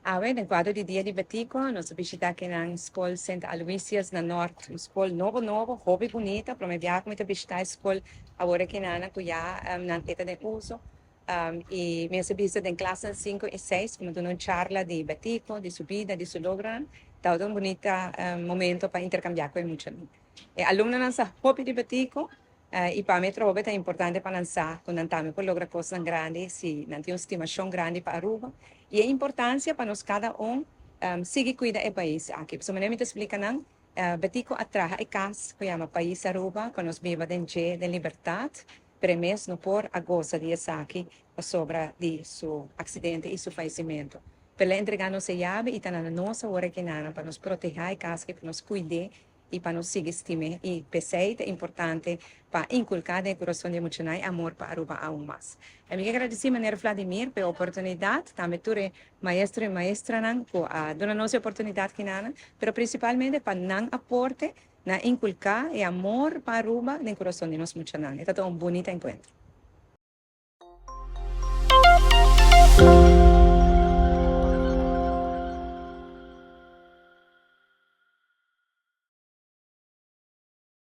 Awe, den cuadro di Dia di Betico, nos a bishita aki na School St. Aloysius na Noord. Un school nobo nobo, hopi bunita. Prome biaha cu mi ta bishita e school awor aki na cu ya nan ta den uso. Y mi a bishita den klas 5 y 6, cu un charla di Betico, di su bida, di su logro. Ta un bunita momento pa intercambia cu mucha. E alumnonan sa hopi di Betico, y pa mi trobe ta importante pa nan sa cu nan tambe por logra cos grandi, si nan tin un stimacion grandi pa Aruba. Y e importancia pa nos cada un sigui cuida e pais aki. So, mi ta explica nan, Betico a traha e cas cu yama Pais Aruba, cu nos biba den dje den libertad, pero mes no por a goza di esaki pasobra di su accidente y su fayecimento. Pero el a entrega nos e yabi y ta na nos awor aki nan pa nos protege e cas, pa nos cuida y pa nos sigui stima, y p'esey ta importante pa inculca den curason di muchanan amor pa Aruba aun mas. Y mi kier gradici meneer Vladimir pa e oportunidad, tambe tur maestro y maestranan cu a duna nos e oportunidad aki nan, pero principalmente pa nan aporte na inculca e amor pa Aruba den curason di nos muchanan. Ta un bunita encuentro.